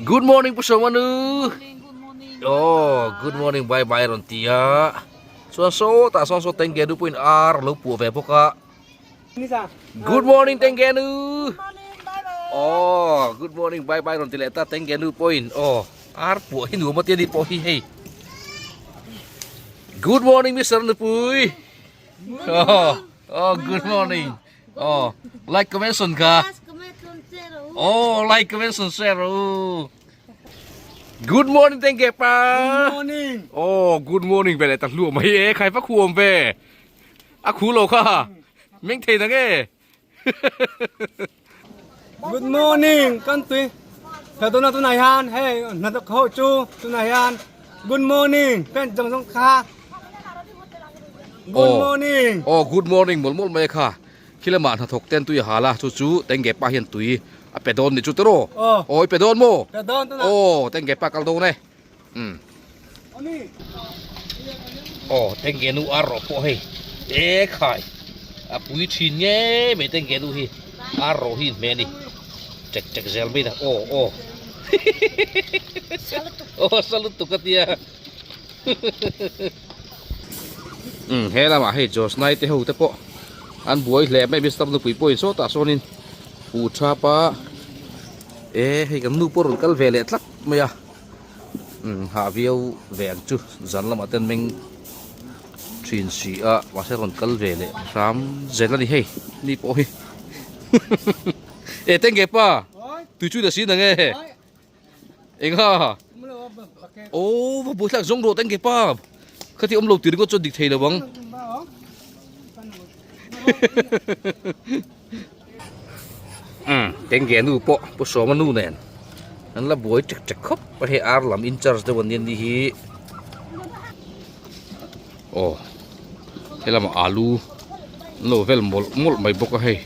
Good morning Pu Sawmanu. Oh, good morning bye bye rawn ti a. Chuan sawtah sawn saw Tengge nu pawhin ar a lo puah ve bawk a. Good morning Tengge nu. Oh, good morning bye bye rawn ti leh ta Tengge nu pawhin. Oh, ar puah hi nuam a tia ni pawh hi hei. Good morning Mister Nupui. Oh, oh good morning. Oh, like comment sun kha. Oh, like comment sun share u. Good morning thank you pa. Good morning. Oh, good morning ve le ta hlu mai e khai fa khuam ve. A khu lo kha. Meng thei na nge. Good morning kan tui. Theo tôi na tu này han, hey, na ta khâu chu tu này han. Good morning, pen jong jong kha. Good morning. Oh, good morning mol mol mai kha. Khilama hna thawk ten tui a hal a, chu chu Tengge pa hian tui a pe dawn ni chu tiraw? Aw i pe dawn maw? Pe dawn tuna. Aw Tengge pa kal dawn e. Umm. Aw Tengge nu ar rawh pawh hei e khai a pui thin ngei mai Tengge nu hi ar rawh hi inhmeh a ni. Tek tek zel mai na aw aw. Aw sa lutuk a tia. Umm he lamah hei Josnai te ho te pawh an buai hle mai Mister nupui pawhin sawtah sawnin pu thap a e hei kan nu pawh rawn kal ve leh tlat mai a umm hah viau ve ang chu zan lamah ten meng thin si a mahse rawn kal ve leh hram zel a ni hei ni pawh hi e tenge pa tui chu la si na nge. Engha? Oh, va buai thlak zawng rawh teng ke pa. Khati awm lo tir ringawt chuan dik thei lo ang. Umm, teng ke nu pawh Pu Sawma nu nen an la buai tek tek khawp a hei ar lam in charge deuh an ni anih hi. Aw, helamah alu an lo vel mawlh mawlh mai bawk a hei.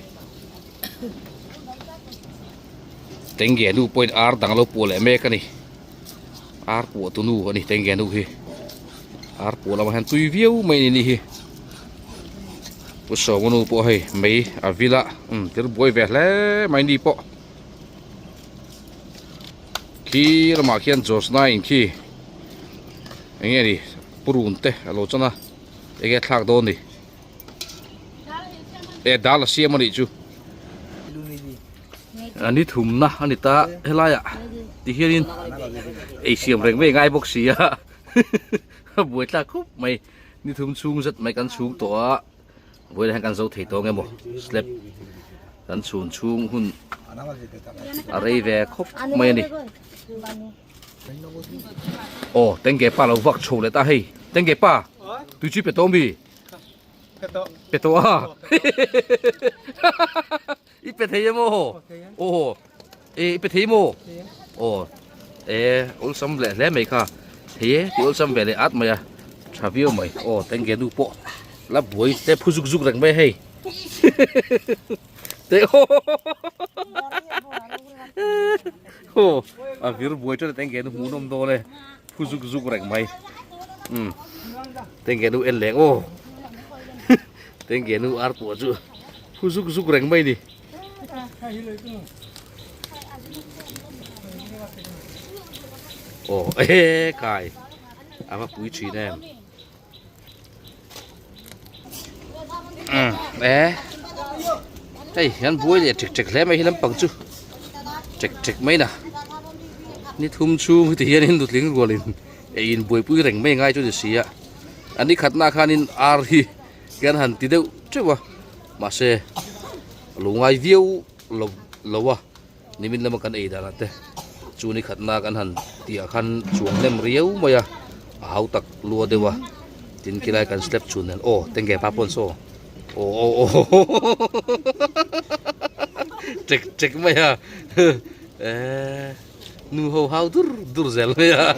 Tengge nu pawhin ar dang a lo puah leh mek a ni ar puah tu nu a ni tengge nu hi ar puah lamah hian tui viau mai a ni hi pu sawma nu pawh hei mei a vil a umm thil buai ve hle mai ni pawh khi lamah khian josna in khi eng nge ni purun te a lo chan a eng nge thlak dawn ni. E dal a siam a nih chu a ni thumna a ni ta helaiah ti hianin ei siam reng mai ngai bawk si a a buai thlak khawp mai ni thum chhung zet mai kan chhung tawh a vawilah hian kan zo thei tawh ang emaw slab kan chhun chhung hun a rei ve khawp mai a ni aw tengge pa lo vak chho leh ta hei tengge pa tui chu pe tawh mi. Pe tawh a I pe thei em aw aw e i pe thei maw aw e awlsam leh hle mai kha thei e ti awlsam ve leh at mai a tha viau mai aw tengge nu pawh la buai te phu zuk zuk reng mai hei te aw aw a vir buai teuh tengge nu hmuhnawm dawn e phu zuk zuk reng mai umm. Tengge nu en leng aw Tengge nu ar pawh chu phu zuk zuk reng mai ni. Aw e kai a va pui thin em. E hei hian buai leh ṭek ṭek hle mai hi lampang chu ṭek ṭek mai na ni thum chhung heti hianin nutling rualin Ei in buaipui reng mai ngai chu ni si a, a ni khatna khanin ar hi kan han ti deuh teuh a, mahse a lo ngai viau lo lo a, nimin lama kan ei danah te chu ni khatna kan han tih ah khan chuang hnem riau mai a, a hau tak lua deuh a, tin khilai kan step chhun nen aw tenge pa pawn saw aw aw aw tek tek mai a eee. Nu ho hau dur dur zel mai a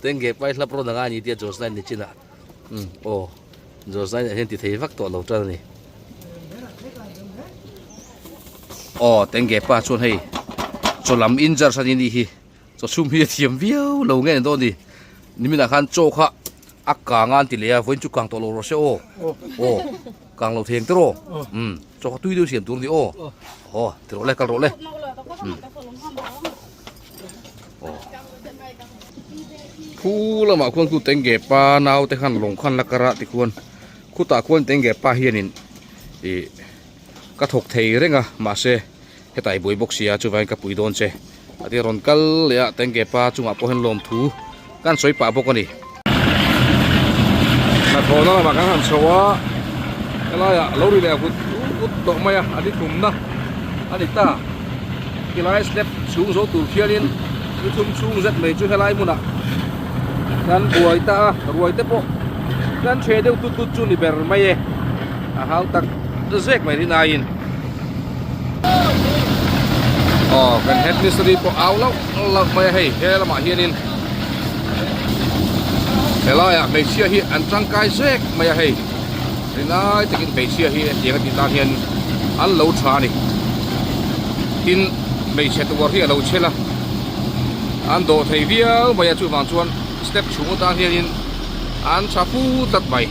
tengge pai hlap rawn anga ani tia Josna ni chin ah umm aw Josna ah hian ti thei vak tawh lo tan a ni aw tengge pa chuan hei chaw lam in jar san ini hi chaw chhum hi a thiam viau lo nge ni dawn ni nimin ah khan chaw kha a kang a an ti leh a vawiin chu kang tawh lo rawh se aw aw kang lo thei ang tiraw umm chaw kha tui deuh siam tur a ni aw aw ti rawh le kal rawh le. Khu lamah khuan khu tenge pa nau te khan lawng khan la kar a tikhuan khutah khuan tenge pa hianin ih ka thawk thei reng a mahse hetah i buai bawk sia chuvangin ka pui dawn che a ti rawn kal leh a tenge pa chungah pawh hian lawmthu kan sawi pah bawk a ni. Hnathawhna lamah kan han chho a helaiah lo ri leh vut vut tawh mai a a ni thumna a ni ta. Tilai step chhung zo tur khianin ni thum chhung zet mai chu helai hmunah kan buai ta a, ruai te pawh kan ṭhe deuh tut tut chu ni ber mai e, a hau tak zek mai rin aiin. Aw kan head mistry pawh au lauh lauh mai a hei he lamah hianin helaiah hmeichhia hi an tangkai zek mai a hei. Rinai takin hmeichhia hi hetiang a tih tan hian an lo tha a ni. Tin, hmeichhe tuar hi a lo chhel a, an dawh thei viau mai a, chuvang chuan step chhung atan hianin an tha fu tlat mai.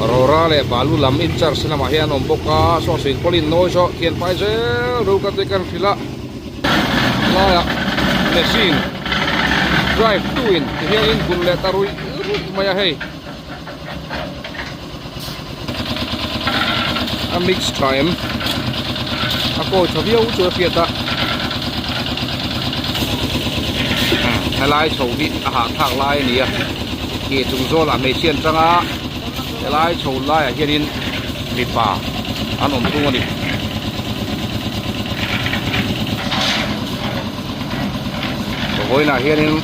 Rora leh balu lam in charge lamah hian an awm bawk a, saw silpaulin nawi saw thian pai zel ro ka te kan hrilh a. Laiah machine drive tu in ti hianin bun leh ta ruih ruih mai a hei a mix tha em a kawi tha viau chu a hriat a helai chho hi a hahthlak lai a ni a ke chung zawlah hmeichhia an tang a helai chho laiah hianin mipa an awm thung a ni. Vawiinah hianin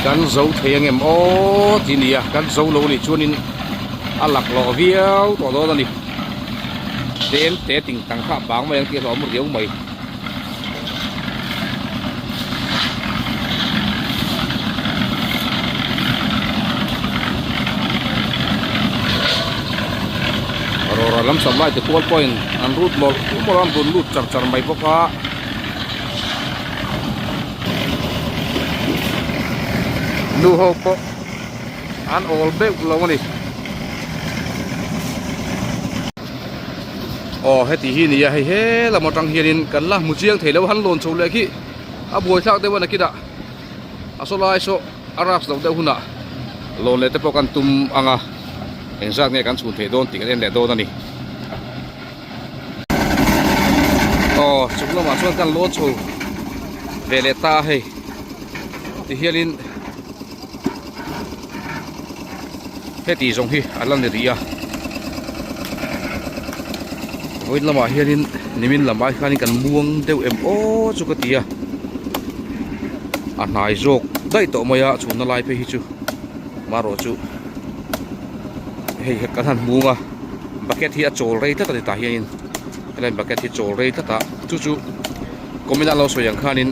kan zo thei angem aw tih a ni a, kan zo lo a nih chuanin a laklawh viau tawh dawn a ni. Tlem te ting tang kha a bang mai ang tih a hlauhawm riau mai. Rawra lam sam lai te kual pawhin an rut mawlh mawlh a an rawn lut char char mai bawk a. Nu ho pawh an awl beuh lo a ni. Aw heti hi nia hei he lam atang hianin kan la hmu chiang thei lo han lawn chho leh khi a buaithlak deuh a nakinah a saw lai saw a rush loh deuh hunah lawn leh te pawh kan tum ang a engzat nge kan chhun theih dawn tih kan en leh dawn a ni. Aw chung lamah chuan kan lawn chho ve leh ta a hei ti hianin. Heti zawng hi a la ni rih a vawiin lamah hianin nimin lam ai khanin kan muang deuh em aw chu ka ti a a hnai zawk daih tawh mai a chhunna lai phei hi chu marawh chu hei kan han hmung a bucket hi a chawl rei tlat a ni tah hianin helai bucket hi chawl rei tlat a chu chu comment a lo sawi ang khanin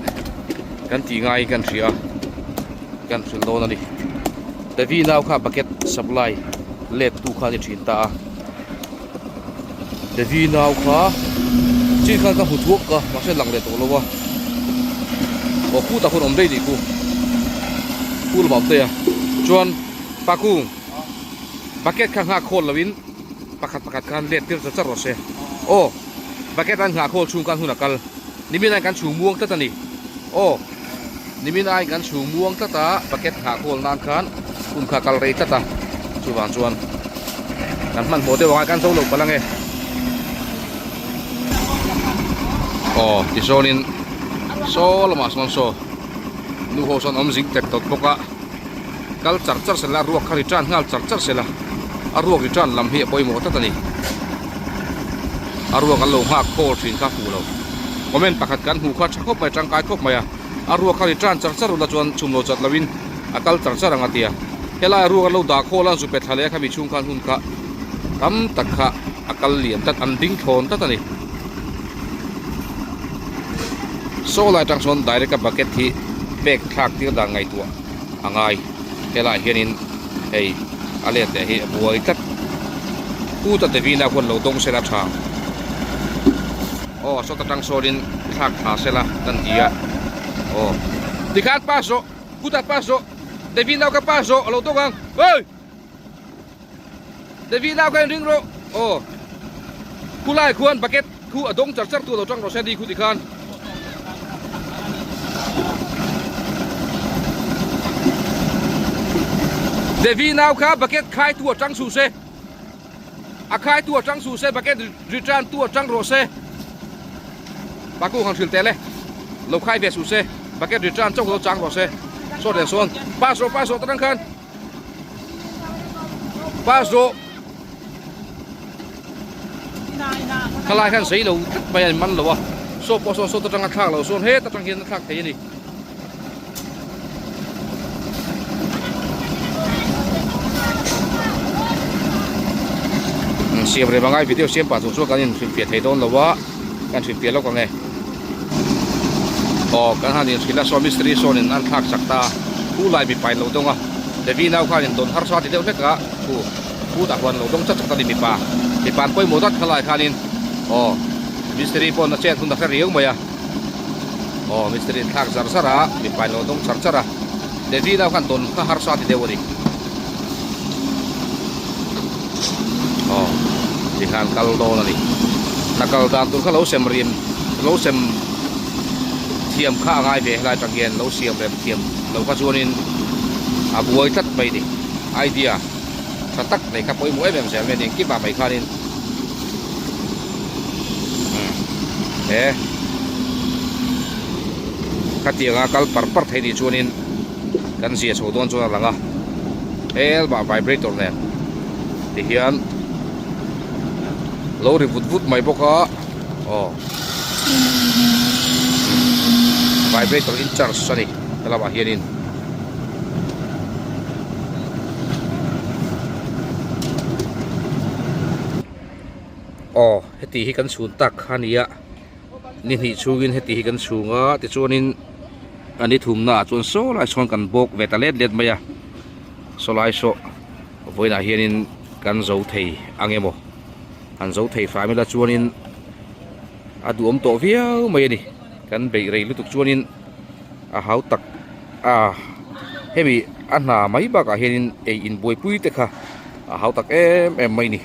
kan tih ngaiin kan hria a. Kan hrilh dawn a ni. Devi nau kha bucket supply let tu kha a ni thin ta a. Devi nau kha chin khan ka hmu thuak ka mahse lang leh tawh lo a. Aw khu tak hun awm daih nih khu. Khu lamah awm daih a. Chuan Pakung bucket kha nghak khawl loin pakhat pakhat khan let tir char char rawh se. Aw bucket an nghah khawl chhung khan hun a kal. Nimin ah kan chhung muang tlat a ni. Aw. Nimin aiin kan chhung muang tlat a, bucket nghah khawl nan khan hun kha kal rei tlat a, chuvang chuan kan hmanhmawh deuh ang a, kan zo lo palh ange. Aw tichuanin saw lamah sawn saw nu ho sawn awm zing tek tawt bawk a, kal char char sela a ruak kha return nghal char char sela, a ruak return lam hi a pawimawh tlat a ni. A ruak an lo nghak khawl thin kha fuh lo. Comment pakhat kan hmuh kha tha khawp mai tangkai khawp mai a, a ruak kha return char char ula chuan chhum lo chat loin a kal char char ang a tia. Helai a ruak an lo dah khawl a an zu pe thla leh a khami chhung khan hun kha tam tak kha a kal lian tlat an ding thlawn tlat a ni. Saw lai atang chuan direct a bucket hi pek thlak tir dan ngaihtuah a ngai. Helaiah hianin hei a let leh hi a buai tlat. Pu Tatevina khuan lo dawng sela tha. Aw sawta tang sawnin thlak thla sela kan ti a. Aw tikhan pass rawh Pu Tat pass rawh Devi nau ka pass rawh a lo dawng ang. Oi! Devi nau ka inring rawh. Aw khulai khuan bucket khu a dawng char char tu a lo tang rawh se ni khu tikhan. Devi nau kha bucket khai tu a tang suh se a khai tu a tang suh se bucket return tu a tang rawh se Paku han hrilh teh le lo khai ve suh se bucket return chauh lo chang rawh se saw den sawn pass rawh pass rawh ta tang khan pass rawh Khalai khan sei lo tlat mai a in man lo a saw pawh sawn sawt atanga thlak lo sawn het atang hian a thlak thei a ni. Siam rem angai video siam pah chung chuan kan inhrilhfiah thei dawn lo a kan hrilhfiah lawk ang e aw kan han inhrilh a saw mistiri sawnin an thlak chak ta hu lai mipa in lo dawng a Devi nau khan in dawn harsa ti deuh hlek a hu. Phutah huan lo dawng chat chat a ni mipa mipa an pawimawh zat kha lai khanin aw mistiri pawh na chet hun a hre riau mai a aw mistiri in thlak zar zar a mipa in lo dawng char char a Devi nau khan dawn kha harsa ti deuh a ni aw tikhan kal dawn a ni hna kal dan tur kha lo sem rim lo sem thiam kha a ngai ve helai atang hian lo siam rem thiam lo kha chuanin a buai tlat mai a ni idea. Tha tak mai kha pawimawh em em zel mai a ni engkim ah mai khanin umm he khatianga kal par par thei nih chuanin kan zia chho dawn chuan a lang a helmah vibrator nen tihian lo ri vut vut mai bawk a aw vibrator in charge a ni helamah hianin. Aw heti hi kan chhun tak kha a ni a ni hnih chhungin heti hi kan chhung a tichuanin a ni thumna ah chuan saw lai sawn kan bawk ve ta let let mai a saw lai saw vawiinah hianin kan zo thei ang emaw han zo thei hram ila chuanin a duhawm tawh viau mai a ni kan beih rei lutuk chuanin. a hau tak a hemi a hna mai bakah hianin ei inbuaipui te kha a hau tak em em mai a ni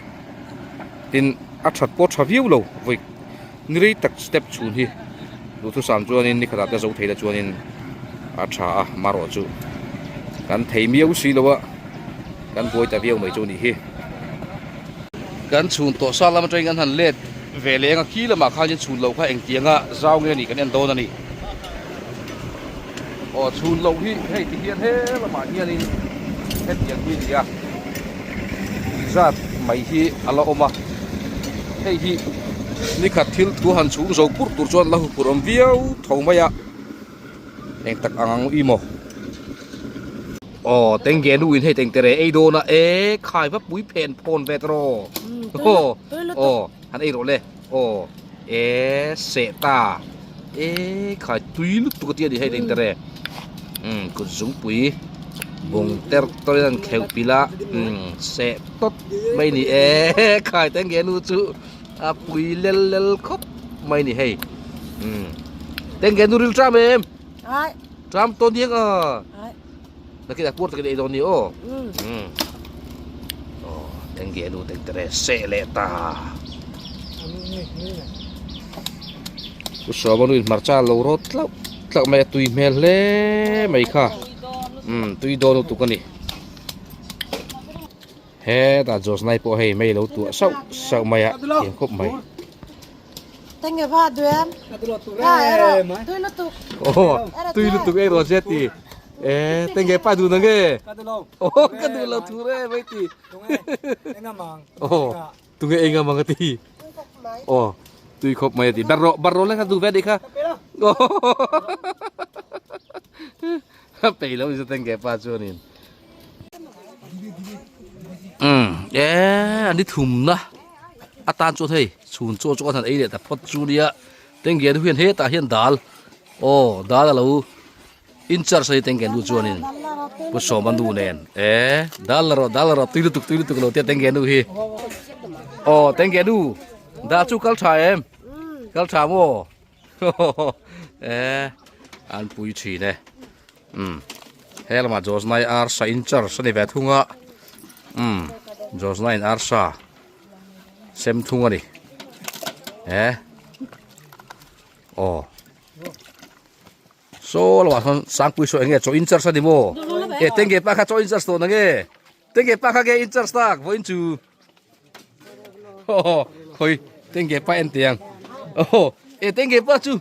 tin a that pawh tha viau lo vawi ni rei tak step chhun hi duhthusam chuanin ni khatah te zo thei la chuanin a tha a marawh chu kan thei miau si lo a kan buai ta viau mai chu a nih hi. Kan chhun tawh sa lam atangin kan han let ve leh eng a khi lamah khan chhun loh kha engtianga zau nge ni kan en dawn a ni. Aw chhun loh hi hei ti hian he lamah hianin hetiang hi a ni a zat mai hi a la awm a hei hi nikhat thil thu han chhung zo pur tur chuan la huphurh awm viau tho mai a eng tak ang ang i maw. Aw tengge nu in hei tengte re ei dawn a e khai va pui phen phawn ve tawh aw aw han ei rawh le aw e seh ta e khai tui lutuk a tia ni hei tengte re umm kut zungpui bung ter tawr in an kheuh pilh a umm seh tawp mai ni e khai tengge nu chu a pui lel lel khawp mai ni hei umm tengge nu ril tram em. Tram tawn diang a. Nakin a puar takin ei dawn ni aw. Um. Aw, tengge nu teng tere seh leh ta. Pu Sawma nu in hmarcha lo rawt tlauh tlauh mai a tui hmel hle mai kha. Um, tui dawn lutuk a ni. Hetah Josnai pawh hei mei lo tuah sauh sauh mai a, thiam khawp mai. Tenge va duem. Ha ero tui lutuk. Oh, tui lutuk ei ro che ti. E tenge pa du na nge. Oh, ka du lo thu re mai ti. Oh, tunge enga mang ti. Oh, tui khop mai ti. Bar ro bar ro le ka du ve di kha. Oh. Pei lo in tenge pa chuanin. Umm e an ni thum na atan chuan hei chhun chaw chu kan han ei leh ta phawt chu nia tengge nu hian hetah hian dal aw dal alo in charge a ni tengge nu chuanin pu sawma nu nen e dal la rawh dal la rawh tui lutuk tui lutuk lo tia tengge nu hi aw tengge nu dal chu kal tha em kal tha maw e an pui thin e. Umm he lamah Josnai arsa in charge a ni ve thung a umm Josnai in arsa sem thung a ni he aw Saw lamah sawn Sangpui saw eng nge chaw in charge a ni maw? E tenge pa kha chaw in charge tawh na nge? Tenge pa kha nge in charge tak vawiin chu? Aw khawi tenge pa en teh ang. Aw e tenge pa chu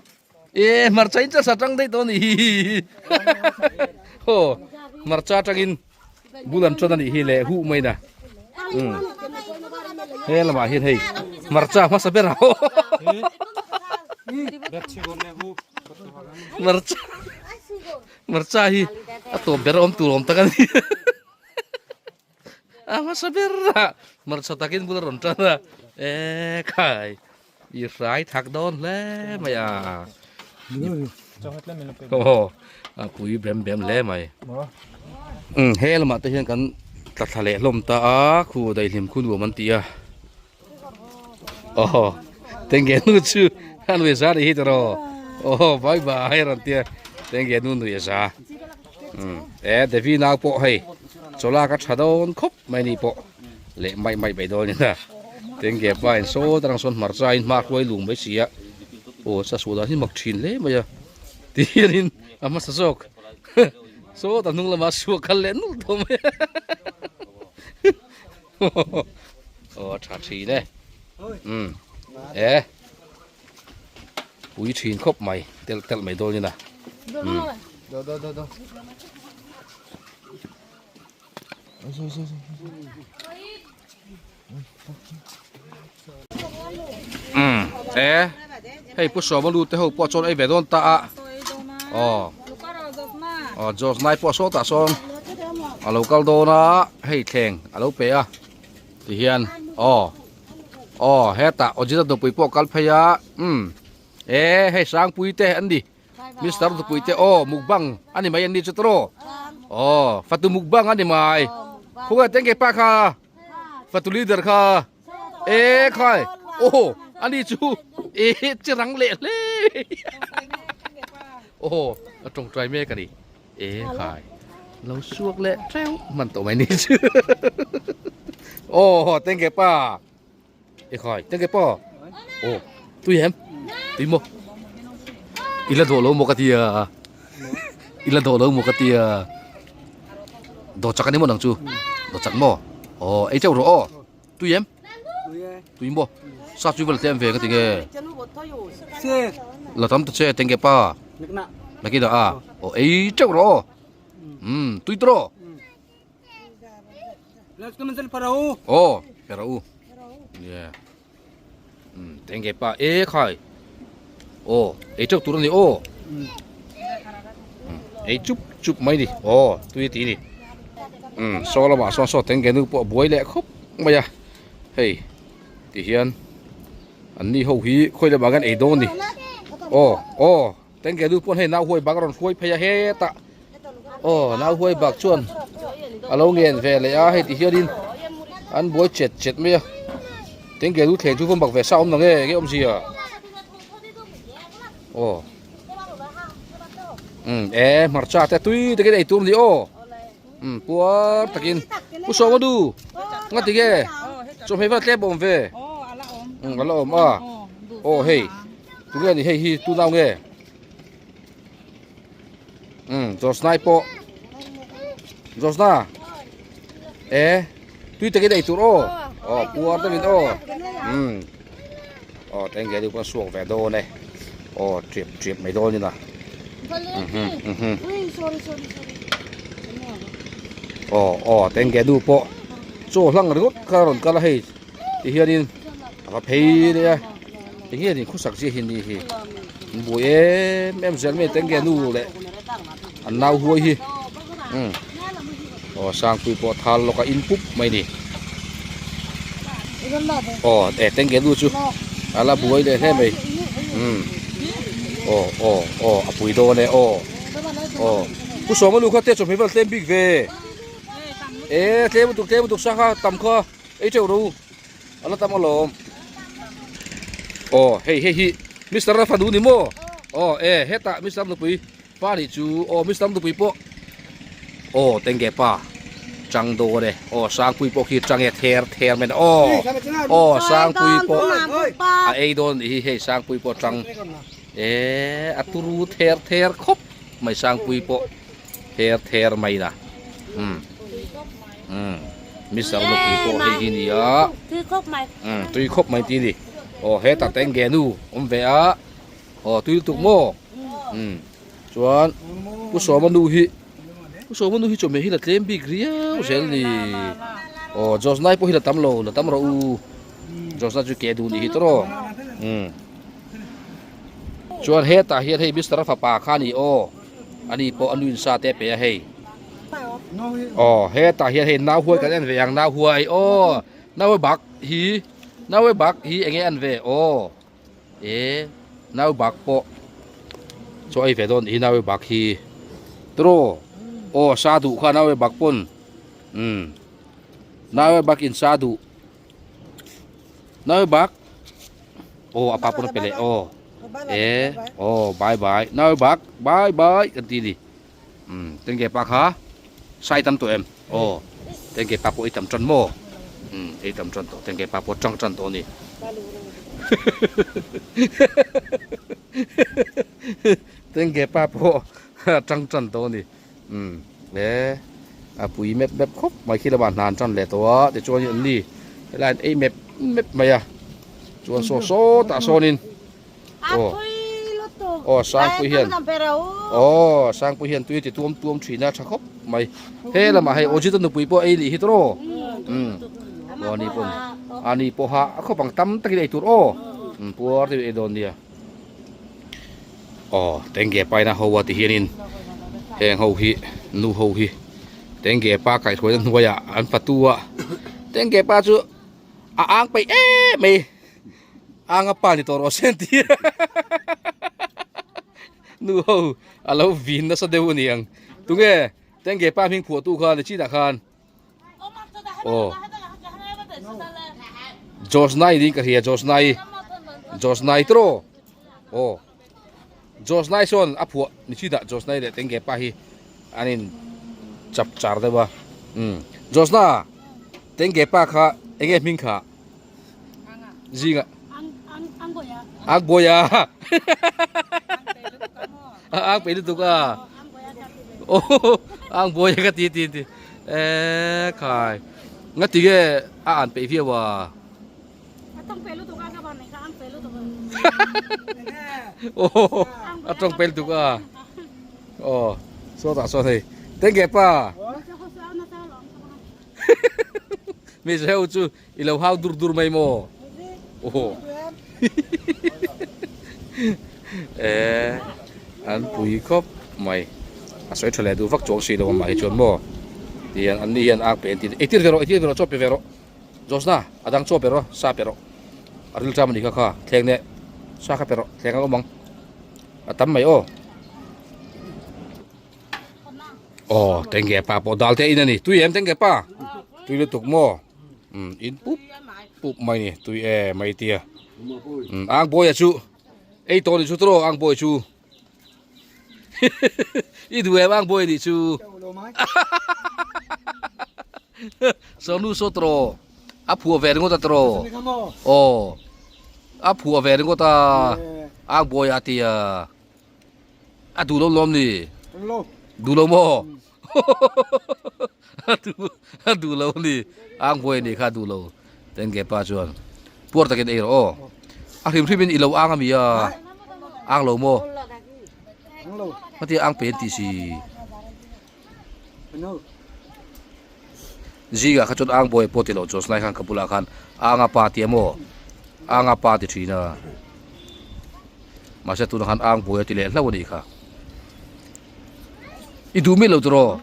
e hmarcha in charge atang daih tawh a nih hi. Aw hmarcha atangin bul an tawn a nih hi leh huh mai na. Umm he lamah hian hei hmarcha hmasa ber a hmarcha hmarcha hi a tawp ber a awm tur awm tak a ni a hmasa ber a hmarcha takin bul a rawn tan a e khai i hrai thak dawn hle mai a aw a pui bem bem hle mai umm he lamah te hian kan tla thla leh hlawm ta a khu daihlim khu nuam an ti a aw tenge nu chu a nui za ni hi tawh aw bye bye rawn tia tenge nu nui a za umm e devi nau pawh hei chawlak a tha dawn khawp mai ni pawh leh mai mai mai dawn in a tenge pa in saw tarang sawn hmarcha in hma hruai lung mai si a aw sa suh dan hi mak thin hle mai a ti hianin a hmasa zawk saw ta hnung lamah suak kal leh nulh tawh mai a. Aw a tha thin e umm e pui thin khawp mai telh telh mai dawn in a umm umm e hei pu sawma lu te ho pawh chuan ei ve dawn ta a aw aw George nai pawh sawtah sawn a lo kal dawn a hei thleng a lo pe a tihian aw aw hetah Ojita nupui pawh kal phei a umm e hei Sangpui te an ni. Mister Dupui te aw mukbang a ni mai an ni chu tawh aw fatu mukbang a ni mai khawnge tengke pa kha fatu leader kha e khai aw a ni chu e chi rang leh hle aw a tawngtai mek a ni e khai lo suak leh teuh hman tawh mai ni chu aw tengke pa. E khai, tengke pa. Aw, tui em? Tui maw? I la dawh lo maw ka tia. I la dawh lo maw ka tia. Dawh chak a ni maw nang chu? Dawh chak maw? Aw, ei teuh rawh aw. Tui em? Tui maw? Sa chu va la tlem ve ka ti nge. La tam ta che tengke pa. Nakinah a. Aw, ei teuh rawh aw. Umm, tui tawh rawh. Aw pera u yeah um tenge pa e khai aw ei teuh tur ani aw ei chup chup mai ni aw tui a ti ni um saw lamah sawn saw tenge nu pawh a buai leh khawp mai a hei ti hian an ni ho hi khawi lamah hian ei dawn ni aw aw. Tengge nu pawn hei nau huai bak a rawn hruai phei a hetah aw nau huai bak chuan a lo ngen ve leh a hei ti hianin an buai chet chet mai a tengge nu thleng chu va mak ve sa awm nange enge awmzia aw um e hmarcha te tui takin ei tur a ni aw um puar takin pu sawma nu nga tinge chawhmeh vel tlem a awm ve um a la awm a aw hei. Tunge ni hei hi tunau nge um Josnai pawh Josna e tui takin ei tur aw aw puar deuhin aw um aw teng ge deuh suak ve dawn e aw triap triap mai dawn ina mhm mhm aw aw teng ge nu pawh chaw hlang ringawt kha rawn kal a hei ti hianin a va phei leh a tinge ni khawsak zia hi ni hi an buai em em zel mai tenge nu leh an nau huai hi umm aw sangpui pawh thal lawk a in pup mai ni aw e tenge nu chu a la buai leh hle mai umm aw aw aw a pui dawn e aw aw pu sawma nu kha te chawhmeh vel tlem bik ve e tlem lutuk tlem lutuk sa kha tam kha. Ei teuh ro a la tam alawm aw hei hei hi mister a fanu ni maw aw e hetah mister nupui pa nih chu aw mister nupui pawh aw tenge pa chang dawn e aw sangpui pawh khi chang e ther ther mai aw aw sangpui pawh a ei dawn nih hi hei sangpui pawh chang e a turu ther ther khawp. mai Sangpuii pawh her ther mai na umm umm Mister nupui pawh hei hi ni a umm tui khawp mai tih a ni aw hetah te nge nu awm ve a aw tui lutuk maw umm chuan Pu Sawma nu hi Pu Sawma nu hi chawhmeh hi la tlem bik riau zel a ni aw Josnai pawh hi la tam lo la tam rawh u Josnai chu ke duh nih hi tawh umm. Chuan hetah hian hei Mister a fapa kha a ni aw, ani pawh a nuin sa te a pe a hei. Aw hetah hian hei nau huai kan en ve ang nau huai aw nau bak hi nau bak hi enge an ve aw e nau bak pawh chaw ei ve dawn hi nau bak hi tiraw aw sa duh kha nau bak pawn umm nau bak in sa duh. Nau bak aw a pa pawn a pe leh aw e aw bye bye nau bak bye bye kan ti ni umm tenge pa kha sai tam tawh em aw tenge pa pawh ei tam tan maw umm ei tam tan tawh tenge pa pawh tang tan tawh a ni tenge pa pawh tang tan tawh a ni umm e a pui mep mep khawp mai khi lamah hna an tan leh tawh a tichuan an ni helai an ei mep mep mai a chuan saw sawtah sawnin aw aw sangpui hian aw sangpui hian tui a ti tuam tuam thin a tha khawp mai he lamah hei awjit a nupui pawh ei nih hi tawh umm aw ani pawn ani pawha a khawp ang tam takin ei tur aw umm puar deuh ei dawn nia. Aw tenge paina ho a ti hianin heng ho hi nu ho hi tenge pa kaihhruaina hnuaiah an fatu a tenge pa chu a ang peih em mai anga pa ni tawh rawh se an ti a nu ho a lo vin nasa deuh a ni ang tunge tenge pa hming phuahtu kha ni chinah khan. Aw Josnai niin ka hria Josnai Josnai tawh aw Josnai sawn a phuah ni chin ah Josnai leh Tenge pa hi an in chap char deuh a umm Josna Tenge pa kha eng nge hming kha zinga Ang Boya Ang pei lutuk a Aw ang buai ka ti ti ti e khai nga ti nge a an peih viau a A tawng peih lutuk a ka van nei kha ang peih lutuk a Aw a tawng peih lutuk a aw sawtah sawn hei tenge pa mi zeu chu i lo hau dur dur mai maw aw e an pui khawp mai a sawi tha leh duh vak chuang si lo amah hi chuan maw tihian an ni hian ak pe an ti eitir ve rawh eitir ve rawh chaw pe ve rawh Josna a dang chaw pe rawh sa pe rawh a ril ṭam a nih kha kha thleng leh sa kha pe rawh thleng a awm ang a tam mai aw. Aw tenge pa pawh dal te in a ni tui em tenge pa tui lutuk maw umm in pup pup mai ni tui e mai tia umm ang bawi a chu ei tawh ni chu tawh ang bawi chu i duh em ang bawi ni chu sawnu saw tawh a phuah ve ringawt a tawh aw a phuah ve ringawt a ang bawi a tia. A duh lo lawm ni? Duh lo maw? A duh lo ni. Ang huai ni kha a duh lo. Tenge pa chuan puar takin ei rawh aw. A hrim hrimin i lo ang ami a? Ang lo maw? Heti ang pe an tih si. Zingah kha chuan ang bawi pawh ti lo chuan slai khan ka bulah khan anga pa ti emaw anga pa ti thin a mahse tunah khan ang bawi a ti leh hlauh a nih kha i duh miah lo tiraw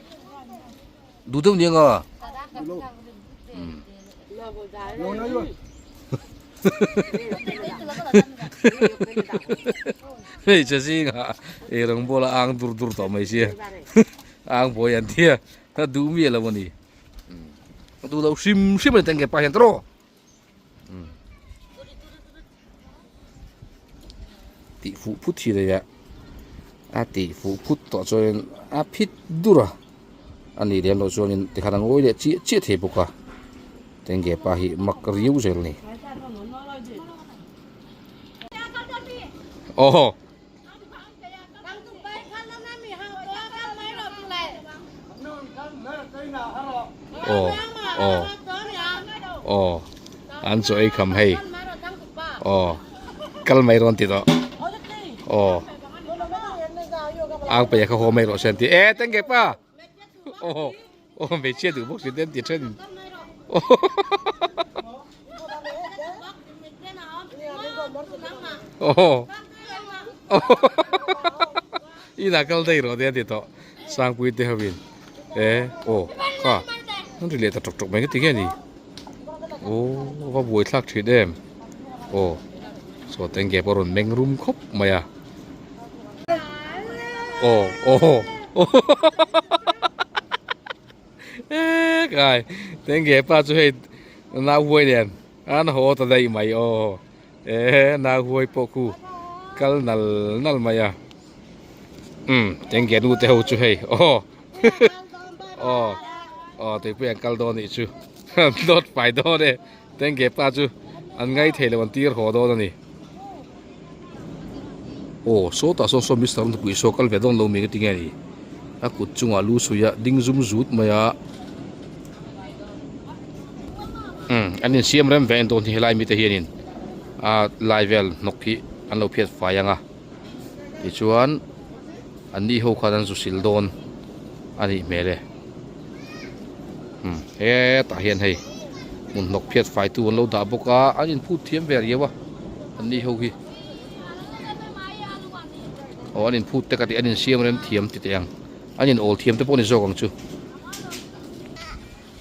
duh deuh ni anga umm. Hmeichhe zingah eirawng bawla ang dur dur tawh mai sia ang bawi an tia ka duh miah lo a ni ka duh lo hrim hrim a ni tengge pa hian tawh tih fuh phut hi rei a a tih fuh phut tawh chuanin a phit dur a a nih lem loh chuanin tikhan a ngawi leh chiah chiah thei bawk a tengge pa hi mak riau zel a ni aw. Aw aw aw an chaw ei kham hei aw kal mai rawn ti tawh aw ang peih kha haw mai rawh se an ti e tengge pa aw aw hmeichhia duh bawk si te an ti then aw Inah kal daih rawh te a ti tawh Sangpui te ho in e aw kha an ri leh ta tawk tawk mai ka ti nge ni aw va buai thlak thin em aw saw tengge pawh a rawn meng rum khawp mai a aw aw ekai tengge pa chu hei nau huai nen an haw ta daih mai aw. Ehe nau huai pawh khu kal nal nal mai a umm enge nu te ho chu hei aw aw aw tuipui an kal dawn anih chu dawt fai dawn e tenge pa chu an ngai thei lo an tir haw dawn a ni aw sawtah sawn saw mister nupui saw kal ve dawn lo mi ka ti nge ni a kut chungah lu suih a ding zum zut mai a. Umm an insiam rem ve en dawn hi helai mite hianin a lai vel hnawk hi an lo phiat fai ang a tichuan an ni ho khan an zu sil dawn a nih hmel e umm hetah hian hei hmun hnawk phiat fai tu an lo dah bawk a an inphut thiam ve riau a an ni ho hi aw an inphut te ka tih an insiam rem thiam ti teh ang an in awl thiam te pawh a ni zawk ang chu.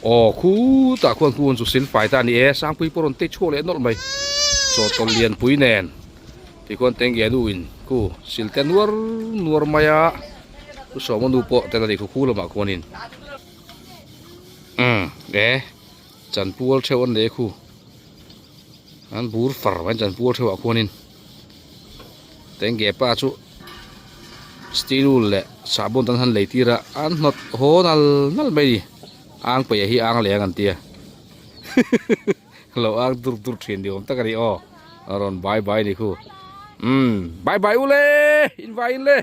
Aw khutah khuan kûn chu sil fai ta a ni e, Sangpui pawh rawn tei chhuak leh nawlh mai, chaw tawlh lianpui nen tikhuan Tengge nu in khu sil te nuar nuar mai a, Pu Sawma nu pawh tel a ni khu khu lamah khuanin umm e chanpual theuh an nei khu an bur far mai chanpual theuh ah khuanin. Tengge pa chu steel wool leh sahbawn tan han lei tir a an hnawt haw nal nal mai a ni ang peih hi ang leng an tia lo ang dur dur thin ni awm tak a ni aw a rawn bai bai a ni khu umm bai bai u le in vai in le.